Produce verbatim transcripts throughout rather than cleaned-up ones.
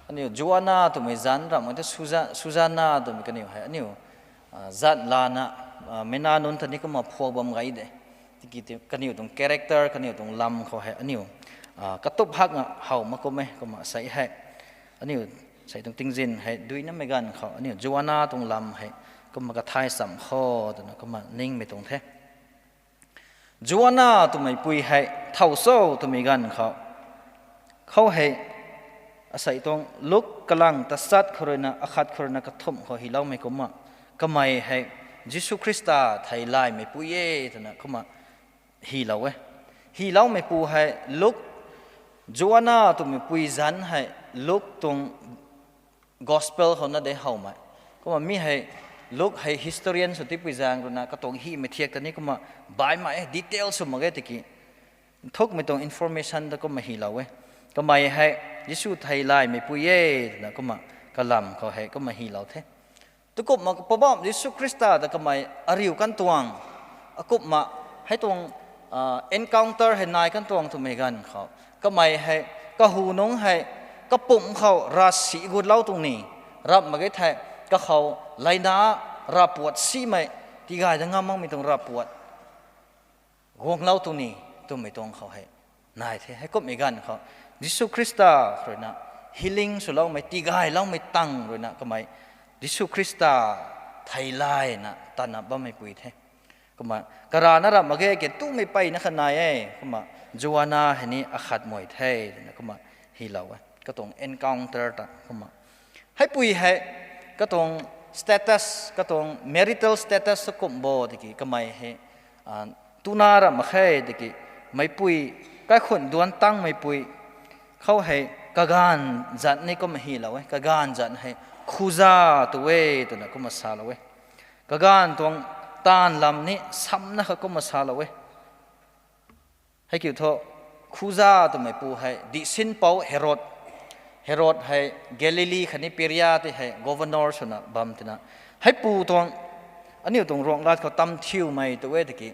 Aniu Joanna twmei zanc ramh e the, Susa-, Susanna twmei kaniw hei aniu zan lana, mena nunc ta ni kumna phuak bam gay de. Tiki kaniw tuang character, kaniw tuang lam khou hei aniu katup hakna how mak kum e, kumna sei hei aniu sei tuang tingzin hei duinamei ganv khou aniu Joanna tuang lam hei kumna kathay cham kho twna kumna ningmei tuang the. Joanna twmei pui hei thow cho twmei ganv khou, khou hei asei tuang Luk kalang tasat khou ruina akhat khou ruina kathumh khou hyloumei kumna, kamei hei Jisu Khrista theilaymei pui e twna kumna hylou e. Hyloumei pu hei Luk, Joanna twmei pui zanc hei Luk tuang Gospel khou na de howmei. Kumna mi hei Luk hei historian sw tipui zaeng ruina katuang hymei thiak ta ni kumna baihmei e, detail sw mak ge tiki nthukmei tuang information ta kumna hylou e. Kamei hei Jisu theilaymei pui e twna kumna kalam khou hei kumna hylou the. Tukumna Poubauh Jisu Khrista ta kamei ariu kan tuang, akumna hei tuang encounter hei nai kan tuang twmei ganv khou, kamei hei kahu nungc hei kapumc khou ravsic gutlou tuang ni, ramh mak ge thei, kakhou layna ravpuat simei, tigay da ngam makmei tuang ravpuat guanglou tuang ni, twmei tuang khou hei nai the. Heikumhmei ganv khou Jisu Khrista ruina healing swloumei, tigayloumei tang ruina kamei Jisu Khrista theilayna tana bammei pui the. Kumna karana ramh mak ge, ke tumei peyna kha nai e, kumna Joanna hei ni akhat mei the twna kumna hylou e. Katuang encounter ta kumna heipui hei katuang status, katuang marital status ta kum bo tiki kamei hei tuna ramh mak khe tiki, meipui, kaikhunc duanc tangmeipui khou hei kaganv zanc ni kumna hylou e, kaganv zanc hei Khuza tu e twna kumna salou e. Kaganv tuang taanv lam ni samna kha kumna salou e. Heikiu thu, Khuza twmei pu hei dihsinpou Herod, Herod hei Galili khatni Peria tei hei governor swna bam tina, heipu tuang, aniu tuang Ruanglat khou tamthiumei tu e tiki,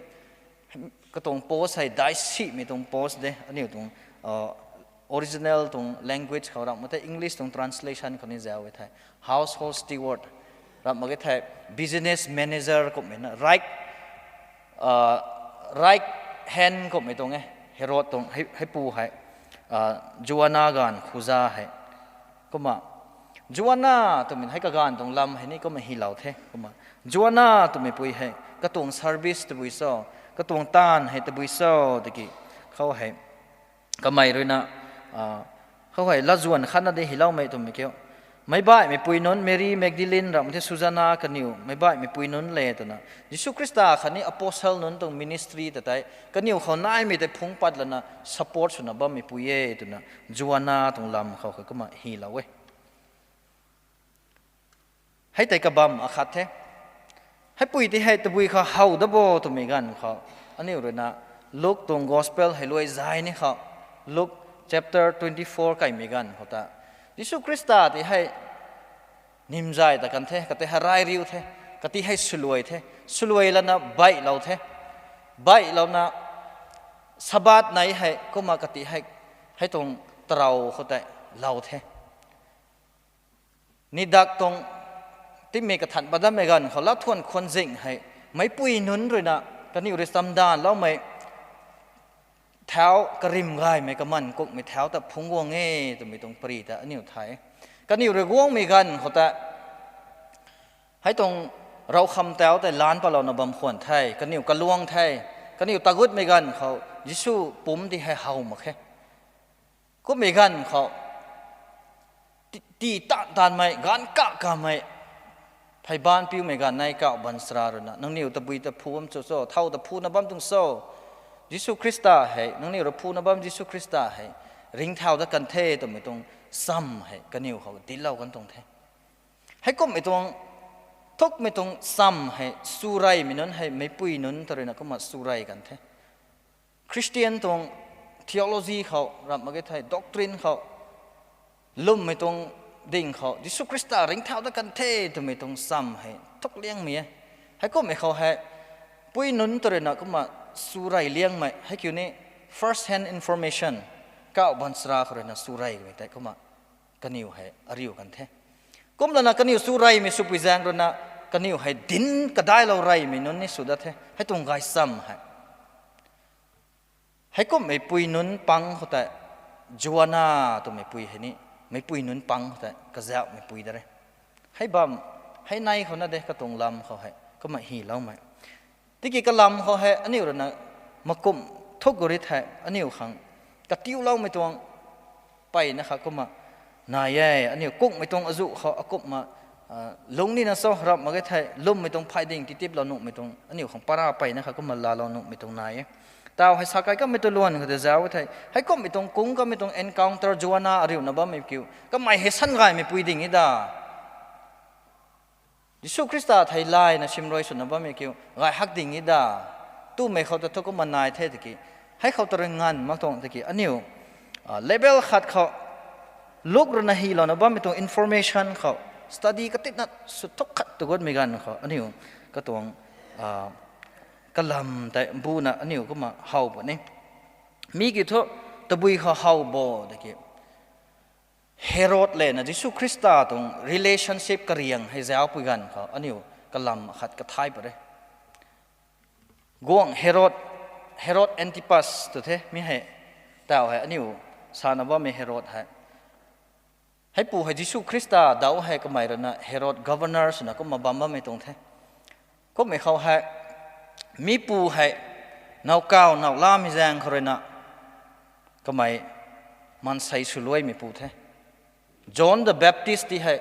katuang post hei daisimei tuang post de, aniu tuang original tuang language khou ramh mak the, English tuang translation khou ni zauc e thei household steward, ramh mak ge thei business manager kumhmei na, right hand kumhmei tuang e, Herod tuang heipu hei, Joanna ganv Khuza hei. Kumna Joanna twmei hei kaganv tuang lam hei ni kumna hylou the. Kumna Joanna twmei pui hei katuang service tabui cho, katuang taanv hei tabui cho tiki, khou hei kamei ruina, khou hei latzan khatna de hyloumei twmei kiu, meic baihmei pui nunc, Mary Magdalene ramh the, Susanna, kaniw meic baihmei pui nunc le twna, Jisu Khrista khatni apostle nunc tuang ministry ta tei kaniw khou naimei tei phungc pat lana support swna bammei pui e twna, Joanna tuang lam khou kha kumna hylou e. Hei tei kabam akhat the. Heipui tei hei tabui khou how da bo twmei ganv khou, aniu ruina Luk tuang gospel hei luai zay ni khou, Luk chapter twenty four kaimei ganv khou ta, Jisu Khrista tei hei nimzay ta kan the, katei hei rai riu the, kati hei swluai the, swluai lana baihlou the, baihlouna Sabbath nei hei kumna kati hei, hei tuang tarou khou tei lou the. Nidak tuang timei kathan padammei ganv khou latthuan khwan zing hei, meicpui nunc ruina kaniw rui chamdanvloumei thau, karim gaymei kaman kukmei thau ta phungc guang e twmei tuang pary ta aniu thay. Kaniw rui guangmei ganv khou ta, hei tuang ravkham tau tei lan patlouna bam khwan the, kaniw kaluang the, kaniw tagutmei ganv khou Jisu pumc di hei how mak khe. Kummei ganv khou, ti, ti tan tanmei, ganv kak kamei, pheybanc piumei ganv nei kauh baanchara ruina, nangniw tabui ta phu bam cho cho, thau ta phuna bam tuang cho, Jisu Khrista hei, nangniw rui phuna bam Jisu Khrista hei, ringcthau dat kan the twmei tuang cham hei kaniw khou dinclou kan tuang the. Heikumhmei tuang, thukmei tuang cham hei sureymei nunc hei meicpui nunc ta ruina kumna surey kan the. Khristian tuang theology khou ramh mak ge thei, doctrine khou, lwmmei tuang ding khou Jisu Khrista ringcthau dat kan the twmei tuang cham hei thuk liangmei e. Heikumhmei khou hei, pui nunc ta ruina kumna surey liangmei hei kiu ni, first hand information, kauh baanchara khou ruina sureymei tei kumna kaniw hei ariu kan the. Kumlana kaniw chu reymei swpui zaeng ruina, kaniw hei dinc kadailou reymei nunc ni sw dat the. Hei tuang gaychamv hei, heikumhmei pui nunc pang khou tei, Joanna twmei pui hei ni, meicpui nunc pang khou tei kazauhmei pui da re. Hei bam, hei nei khou na de, katuang lam khou hei kumna hyloumei. Tiki kalam khou hei aniu ruina makumh thuk gu ri thei, aniu khang katiuloumei tuang mpeyna kha kumna nai e. Aniu kungmei tuang azuh khou akumhna lungc nina cho ramh mak ge thei, lwmmei tuang phay ding titiplou nuhmei tuang, aniu khang para mpeyna kha kumna laalou nuhmei tuang nai e. Taw hei sa kai kamei tu luan khou tei zauc e thei, heikumhmei tuang kung kamei tuang encounter Joanna ariuna bammei kiu, kamei hei san gaymei pui ding e da. Jisu Khrista thei layna simrui swna bammei kiu gay hak ding e da. Twmei khou ta thu kumna nai the tiki, hei khou ta rui nganv mak tuang tiki, aniu level khat khou Luk ruina hylouna bammei tuang information khou study katitna sw thuk khat tu gutmei ganv khou aniu katuang kalam tei buna aniu kumna how puni. Mi kiu thu, tabui khou how bo tiki, Herod lana Jisu Khrista tuang relationship kariang hei zaucpui ganv khou aniu kalam khat kathai pat re. Guangc Herod, Herod Antipas tw the mi hei. Taw hei aniu sana bammei Herod hei, heipu hei Jisu Khrista dauc hei kamei ruina Herod governor swna kumna bam bammei tuang the. Kummei khou hei, mipu hei nowkaw now lamei zaeng khou ruina kamei maansei swluaimeipu the. John the Baptist ti hei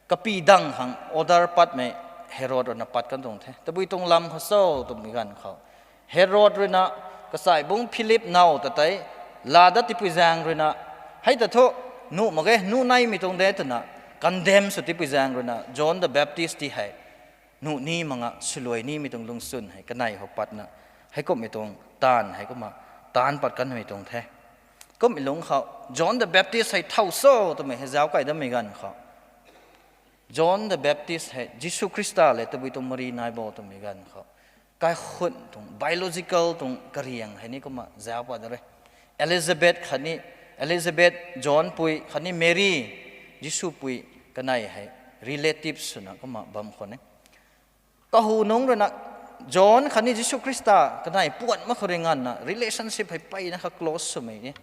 kapy dang khang order patmei Herod ruina pat kan tuang the. Tabui tuang lam khou cho twmei ganv khou, Herod ruina kachaibungc Philip now ta tei laa dat tipui zaeng ruina, hei ta thu nuh mak ge, nuh neimei tuang de twna condemn sw tipui zaeng ruina John the Baptist ti hei nuh ni mak nga swluai nimei tuang lungchwn hei kanei khou patna, heikumhmei tuang taanv hei kumna taanc pat kanmei tuang the. Kummei lungc khou John the Baptist hei thow cho twmei hei zauc kai dammei ganv khou, John the Baptist hei Jisu Khrista lev tabui tuang mari nai bo twmei ganv khou, kaikhun tuang biological tuang kariang hei ni kumna zauc pat da re. Elizabeth khatni, Elizabeth, John pui khatni Mary, Jisu pui kanei hei relative swna kumna bam khwan e. Kahu nungc ruina John khatni Jisu Khrista kanei puan mak khou rui nganvna relationship hei mpeyna kha close swmei e.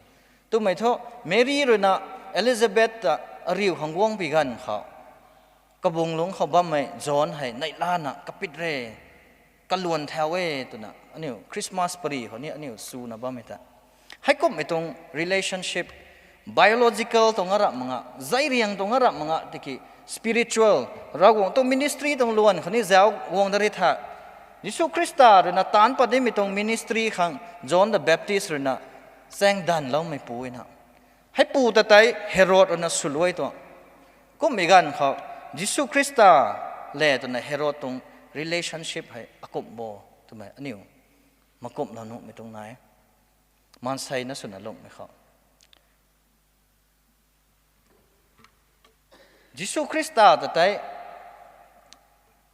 Twmei thu, Mary ruina Elizabeth ta ariu khang guangpui ganv khou, kabung lungc khou bammei John hei neihlana kapit re, kaluan thau e twna aniu Christmas pary khou ni aniu suna bammei ta, heikumhmei tuang relationship, biological tuang a ramh mak nga, zeiriang tuang a ramh mak nga tiki, spiritual, Ravguangc tuang ministry tuang luan khou ni zauc guang da ri tha. Jisu Khrista ruina taanc pat nimei tuang ministry khang John the Baptist ruina chaeng danvloumeipu na, heipu ta tei Herod ruina swluai tuang. Kummei ganv khou Jisu Khrista lev twna Herod tuang relationship hei akumh bo twmei aniu makumhlou nuhmei tuang nai. Maansei na swna lungmei khou, Jisu Khrista ta tei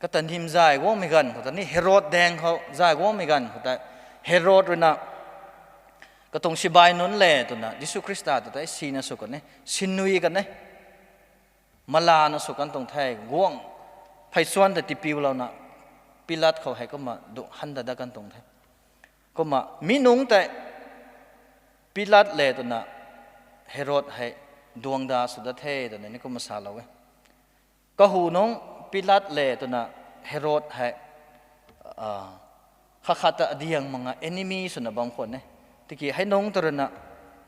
kata nim zay guangmei ganv khou ta ni, Herod daeng khou zay guangmei ganv khou tei, Herod ruina katuang sibai nunc le twna Jisu Khrista ta tei sina sw kan e, sinui kan e, malana sw kan tuang the. Guangc pheysuan ta tipiulouna Pilat khou hei kumna duh han ta dat kan tuang the. Kumna mi nungc tei Pilat le twna Herod hei duang da sw dat the twna ni kumna salou e. Kahu nungc Pilat le twna Herod hei khat khat ta adiang mak nga enemy swna bam khwan e. Tiki hei nungc ta ruina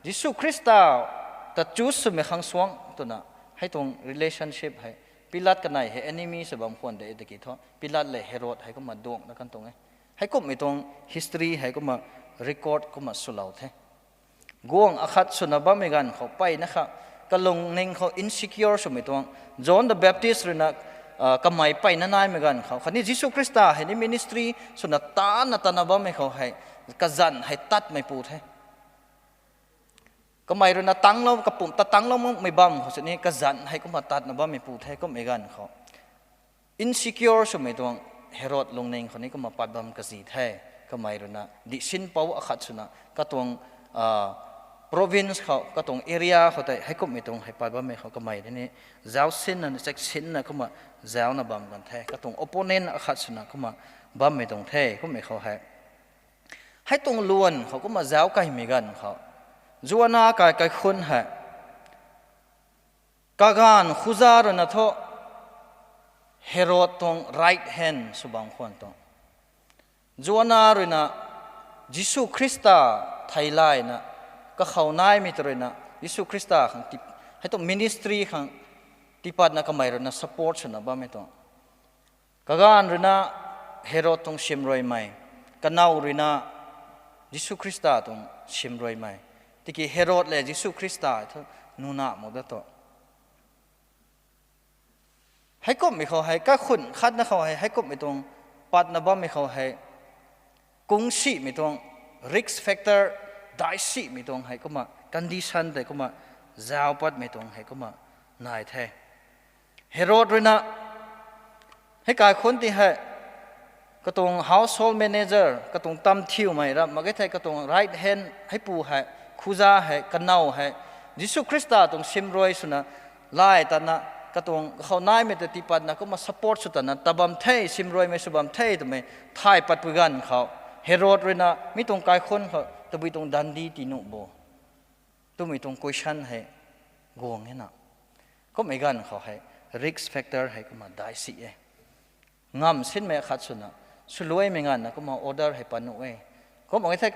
Jisu Khrista ta choose swmei khang suang twna, hei tuang relationship hei Pilat kanei hei enemy sw bam khwan de tiki thu Pilat le Herod hei kumna duang na kan tuang e. Heikumhmei tuang history hei kumna record kumna swlou the. Guangc akhat swna bammei ganv khou mpeyna kha kalungning khou insecure swmei tuang, John the Baptist ruina kamei mpeyna naimei ganv khou khatni Jisu Khrista hei ni ministry swna tana tana bammei khou hei kazanc hei tatmeipu the. Kamei ruina tanglou, kapumc ta tanglou makmei bam khou sini kazanc hei kumna tatna bammeipu the. Kummei ganv khou insecure swmei tuang Herod lungning khou ni kumna pat bam kazi the. Kamei ruina dihsinpou akhat swna katuang province khou, katuang area khou tei heikumhmei tuang hei pat bammei khou kamei ni zauc sinna, check sinna kumna zaucna bam kan the. Katuang opponent akhat swna kumna bammei tuang the, kummei khou hei. Hei tuang luan khou kumna zauc kaimei ganv khou, Joanna kai kaikhunc hei, kaganv Khuza ruina thu Herod tuang right hand sw bam khwan tuang. Joanna ruina Jisu Khrista theilayna kakhou naimei ta ruina Jisu Khrista khang ti, hei tuang ministry khang tipatna kamei ruina support swna bammei tuang. Kaganv ruina Herod tuang simruimei, kanow ruina Jisu Khrista tuang simruimei. Tiki Herod le Jisu Khrista thu nuna mak dat tu. Heikumhmei khou hei, kaikhunc khatna khou hei, heikumhmei tuang patna bammei khou hei, kungsimei tuang, risk factor, daisimei tuang hei kumna condition tei kumna zauc patmei tuang hei kumna nai the. Herod ruina hei kaikhunc ti hei, katuang household manager, katuang tam thiumei ra mak ge thei, katuang right hand heipu hei, Khuza hei, kanow hei, Jisu Khrista tuang simrui swna lay tatna, katuang kakhou naimei ta tipatna kumna support sw tatna ta bam the, simruimei sw bam the twmei thay patpui ganv khou, Herod ruina mi tuang kaikhunc khou tabui tuang dandi tii nuh bo twmei tuang question hei guang e na. Kummei ganv khou hei risk factor hei kumna daisi e. Ngam sinmei akhat swna, swluaimei nganvna kumna order hei pat nuh e. Kumna thei,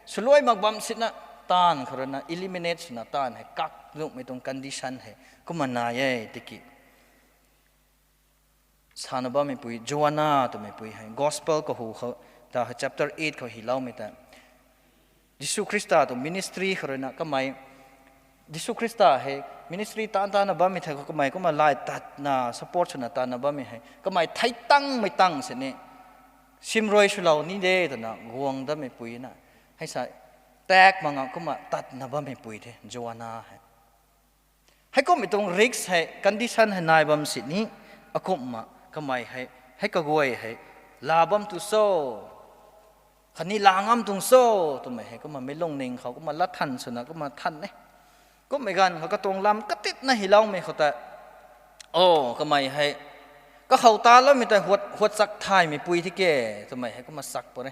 swluai mak bam sina taanv khou ruina eliminate swna taanv hei kak nuhmei tuang condition hei kumna nai e tiki. Sana bammeipui Joanna twmeipui hei Gospel kahu khou, ta hei chapter eight khou hyloumei ta, Jisu Khrista tuang ministry khou ruina kamei, Jisu Khrista hei ministry taanv taanna bammei thei khou kamei kumna lay tatna support swna taanna bammei hei kamei thei tangmei tang sini, simrui swlou ni de twna guang datmeipui na, hei sa tak mak nga kumna tatna bammeipui the Joanna hei. Heikumhmei tuang risk hei, condition hei nai bam sini, akumhna kamei hei, hei kaguay hei, laa bam tu cho, khatni laa ngam tuang cho twmei hei kumna meic lungning khou kumna lat than swna kumna than e. Kummei ganv khou katuang lam katitna hyloumei khou ta, o, kamei hei kakhou taloumei ta huat, huatchak thaymeipui thi ke twmei hei kumna chak puni.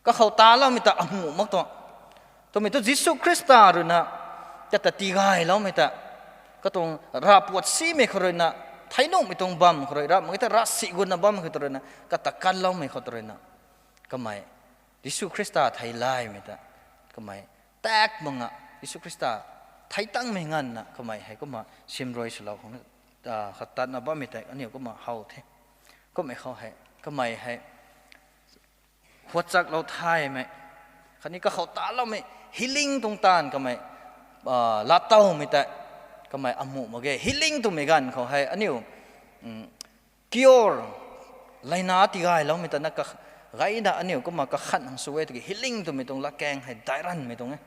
Kakhou taloumei ta amuh mak tuang twmei tu Jisu Khrista ruina kata tigayloumei ta, katuang ravpuat simei khou ruina, thei nuhmei tuang bam khou rui, ravmei ta ravsic gutna bam khou ta ruina kata kanloumei khou ta ruina, kamei Jisu Khrista theilaymei ta, kamei tak mak nga, Jisu Khrista thei tangmei nganvna kamei hei kumna simrui swlou khang, a, khatatna bammei tei aniu kumna how the. Kummei khou hei kamei hei huatchaklou thaymei, khatni kakhou taloumei healing tuang taanv kamei, a, lattowmei tei kamei amuh mak ge. Healing twmei ganv khou hei aniu, um, cure, layna tigayloumei ta na ka, gayna aniu kumna kakhan hang sw e tiki healing twmei tuang latkaeng hei dairanmei tuang e.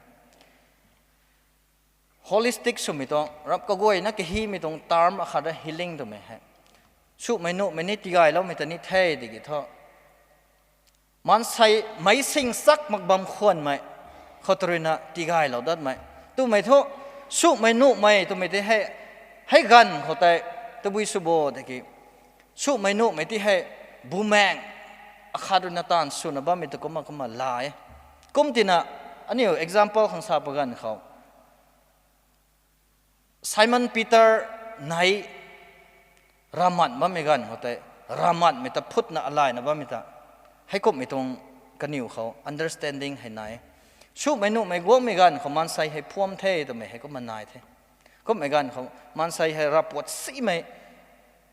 Holistic swmei tuang, rap kaguayna kahimei tuang term akhat ra healing twmei hei. Sumei nuhmei ni tigayloumei ta ni the tiki thu, maansei meic singchak mak bam khwanmei khou ta ruina tigaylou datmei twmei thu, sumei nuhmei twmei tei hei, hei ganv khou tei tabui sw bo tiki, sumei nuhmei ti hei bumaeng akhat ruina taanv swna bammei ta kumna kumna la e. Kum tina, aniu example khang sa pa ganv khou, Simon Peter nei ramat bammei ganv khou tei, ramatmei ta phutna alayna bammei ta, heikumhmei tuang kaniw khou understanding hei nai. Sumei nuhmei guangmei ganv khou maansei hei phuam the twmei hei kumna nai the. Kummei ganv khou maansei hei ravpuat simei,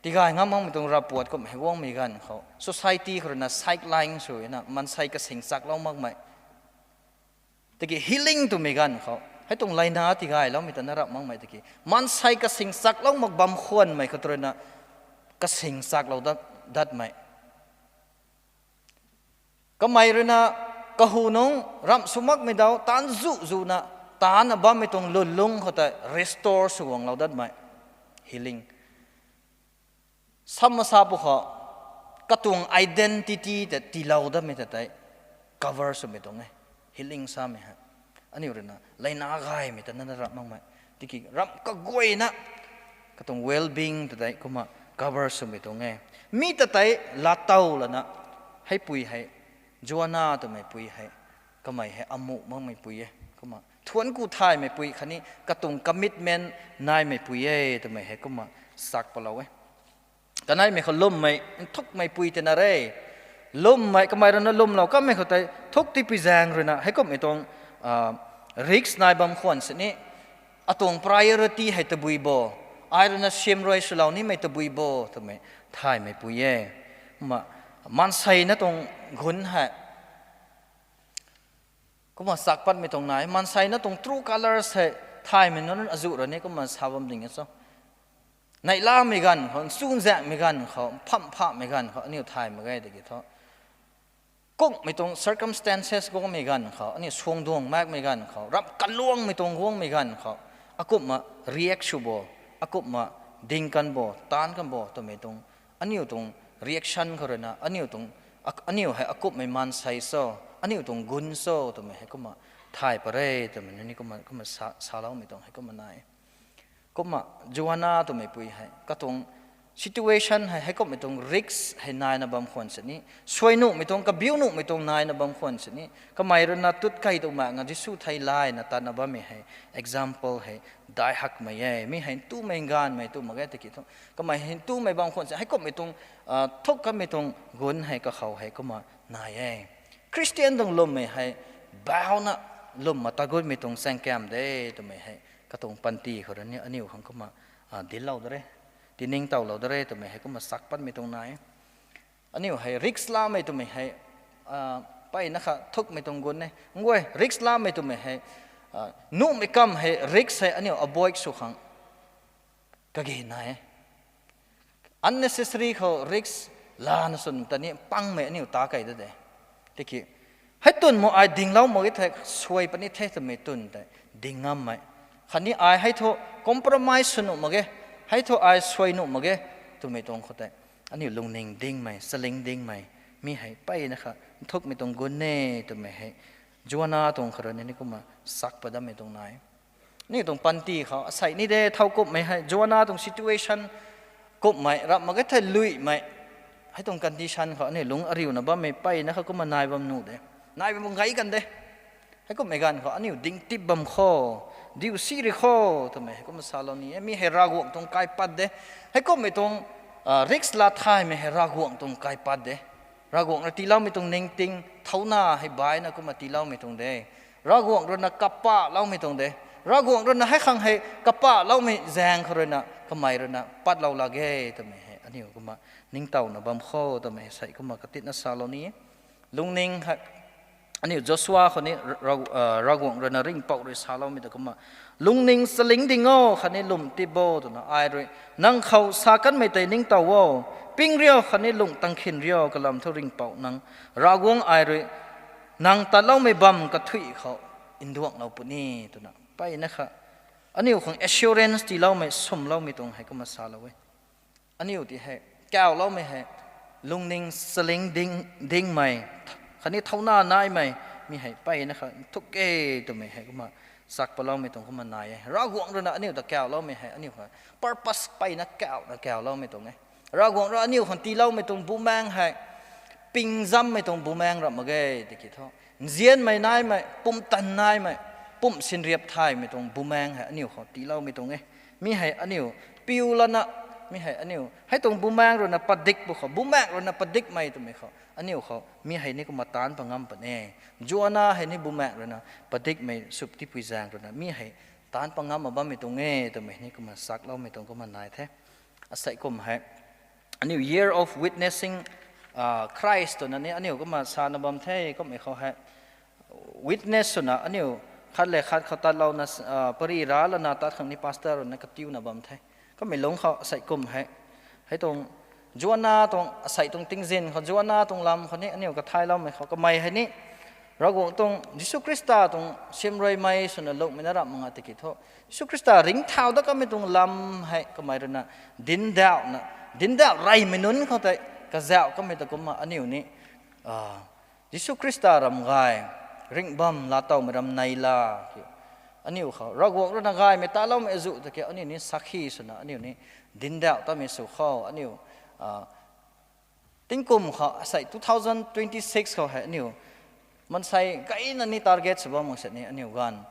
tigay ngam makmei tuang ravpuat kum hei guangmei ganv khou society khou ruina sideline swna maansei kasingchaklou makmei. Tiki healing twmei ganv khou, hei tuang layna tigayloumei ta na rap makmei tiki maansei kasingchaklou mak bam khwanmei khou ta ruina kasingchaklou dat, datmei. Kamei ruina kahu nung ramh sw makmei dau taanc zu zuna, taancna bammei tuang lwnlung khou tei restore sw guanglou datmei. Healing. Sam masa pu khou, katuang identity ta tiilou datmei ta tei cover swmei tuang e. Healing samei hei. Aniu ruina leina gaymei ta nana ramh makmei. Tiki ramh kaguayna katuang well-being ta tei kumna cover swmei tuang e. Mi ta tei laatow lana, heipui hei, Joanna twmei pui hei, kamei hei amuh makmei pui e. Kumna thuanc ku thaymei pui khatni katuang commitment naimei pui e twmei hei kumna sak palou e. Kaneimei khou lwmmei, nthukmei pui tina re. Lwmmei, kamei ruina lwmlou kammei khou tei, thuk tipui zaeng ruina, heikumhmei tuang, risk nai bam khwan sini, atuang priority hei tabui bo, ai ruina siamruai swlou nimei tabui bo, twmei thaymei pui e. Kumna, maanseina tuang gun hei, kumna sak patmei tuang nai, maanseina tuang true colors hei, thaymei nunc azuh rui ni kumna sa bam ding e cho. Neihlamei ganv khou, nchunzaenghmei ganv khou, mphamh phamhmei ganv khou, aniu thay mak ge tiki thu. Kumhmei tuang circumstances guangmei ganv khou, aniu suangduang makmei ganv khou, ramh kaluangmei tuang guangmei ganv khou, akumhna react sw bo, akumhna ding kan bo, taanc kan bo twmei tuang, aniu tuang reaction khou ruina, aniu tuang, ak-, aniu hei akumhmei maansei cho, aniu tuang gun cho twmei hei kumna thay pare twmei ni kumna, kumna sa, saloumei tuang hei kumna nai. Kumna Joanna twmei pui hei, katuang situation hei, heikumhmei tuang risk hei naina bam khwan sini, suai nuhmei tuang, kabiu nuhmei tuang naina bam khwan sini, kamei ruina tut kei tuang mak nga Jisu thei layna tatna bammei hei, example hei, dai hakmei e, mi hei ntumei ganvmei tu mak ge tiki thu. Kamei hei ntumei bam khwan sini, heikumhmei tuang, thuk kanmei tuang gun hei kakhou hei kumna nai e. Christian tuang lwmmei hei, bauna lwmna ta gutmei tuang chaengkam de, twmei hei, katuang panty khou rui ni aniu khang kumna, dinclou da re, tiningtowlou da re twmei hei kumna sak patmei tuang nai. Aniu hei risk lamei twmei hei, mpeyna kha thukmei tuang gun e. Nguay, risk lamei twmei hei, nuhmei kam hei risk hei aniu avoid sw khang kage nai e. Unnecessary khou risk lana swn ta ni pangmei aniu ta kei da de. Tiki, hei twn mu ai dinglou mak ge thei suai puni the twmei twn tei ding ngammei. Khatni ai hei thu compromise sw nuh mak ge, hei thu ai suai nuh mak ge twmei tuang khou tei, aniu lungning dingmei, chaling dingmei, mi hei mpeyna kha nthukmei tuang gun e twmei hei, Joanna tuang khou rui ni kumna sak pat dammei tuang nai. Aniu tuang panty khou asei ni de, thowkumhmei hei, Joanna tuang situation, kumhmei, ramh mak ge thei luimei, hei tuang condition khou aniu lungc ariuna bammei mpeyna kha kumna nai bam nuh de. Nai bam gay kan de. Heikumhmei ganv khou aniu dingtip bam kho, diu si ri kho, twmei hei kumna salou ni e. Mi hei Ravguangc tuang kaipat de. Heikumhmei tuang, risk laa thaymei hei Ravguangc tuang kaipat de. Ravguangc rui tiiloumei tuang ningting, thauna hei baina kumna tiiloumei tuang de. Ravguangc ruina kapahloumei tuang de. Ravguangc ruina hei khang hei kapahloumei zaeng khou ruina, kamei ruina patlou lak ge, twmei hei aniu kumna ningtowna bam kho, twmei hei sei kumna katitna salou ni. Lungning hei, aniu Joshua khou ni Rav-, Ravguangc ruina ringhpouc rui saloumei ta kumna, lungning chaling ding o, khatni lwm tip bo, twna ai rui nang khou sa kanmei tei ningtow o, ping rio, khatni lung tangkhin rio, kalam thu ringhpouc nang Ravguangc ai rui nang tatloumei bam kathuic khou nduanglou puni, twna mpeyna kha aniu khang assurance tiiloumei, swmloumei tuang hei kumna salou e. Aniu ti hei, kauloumei hei, lungning chaling ding, dingmei, khatni thauna naimei, mi hei mpeyna kha nthuk e, twmei hei kumna sak patloumei tuang kumna nai e. Ravguangc ruina aniu ta kauloumei hei, aniu hei purpose mpeyna kauna kauloumei tuang e. Ravguangc rui aniu khang tiiloumei tuang bumaeng hei, pingzammei tuang bumaeng ramh mak ge, tiki thu. Nzianmei naimei, pumtan naimei, pumh sinriap thaymei tuang bumaeng hei aniu khou tiiloumei tuang e. Mi hei aniu piu lana, mi hei aniu hei tuang bumaeng ruina padik bu khou, bumaeng ruina padikmei twmei khou, aniu khou mi hei ni kumna taanc pat ngam puni e. Joanna hei ni bumaeng ruina padikmei sup tipui zaeng ruina mi hei taanc pat ngam mak bammei tuang e, twmei ni kumna sakloumei tuang kumna nai the. Asei kum hei, aniu Year of Witnessing Christ twna ni aniu kumna sana bam the, kummei khou hei witness swna aniu khat le khat khou tatlouna, pary ra lana tat khang ni pastor ruina katiuna bam the. Kummei lungc khou asei kum hei, hei tuang Joanna tuang asei tuang tingzin khou Joanna tuang lam khou ni aniu kathailoumei khou kamei hei ni Ravguangc tuang Jisu Khrista tuang siamruaimei swna lungmei na ramh mak nga tiki thu, Jisu Khrista ringcthau dat kamei tuang lam hei kamei ruina dindauhna, dindauh reymei nunc khou tei kazauh kamei ta kumna aniu ni Jisu Khrista ram gay, ringh bam laa towmei ram nei la ki, aniu khou Ravguangc rui na gaymei taloumei azuh ta ki aniu ni sakhi swna aniu ni dindauh tamei sw khou aniu tingkum khou asei two thousand twenty six khou hei aniu mansei gayna ni target sw bam mak sini aniu gaanv,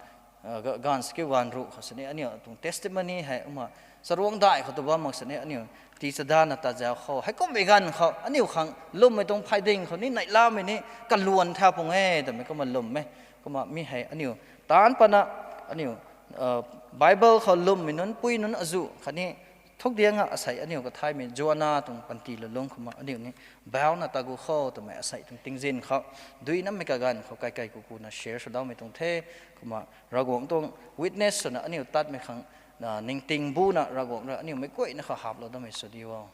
gaanv sikiu gaanv ruh khou sini aniu tuang testimony hei kumna charuangc dai khou tu bam mak sini aniu tii chadana ta zau khou heikummei gaanv khou aniu khang lwmmei tuang phay ding khou ni neihlamei ni kaluan tha pung e twmei kumna lwm e. Kumna mi hei aniu taanc pana aniu Bible khou lwmmei nunc pui nunc azuh khatni thukdianga asei aniu kathaymei Joanna tuang panty lulung kumna aniu ni bauna tagu khou twmei asei tuang tingzin khou duinamei kaganv khou kaikai kukuna share swloumei tuang the. Kumna Ravguangc tuang witness swna aniu tatmei khang ningting buna Ravguangc rui aniu meic guayna khou haplou damei sw di o.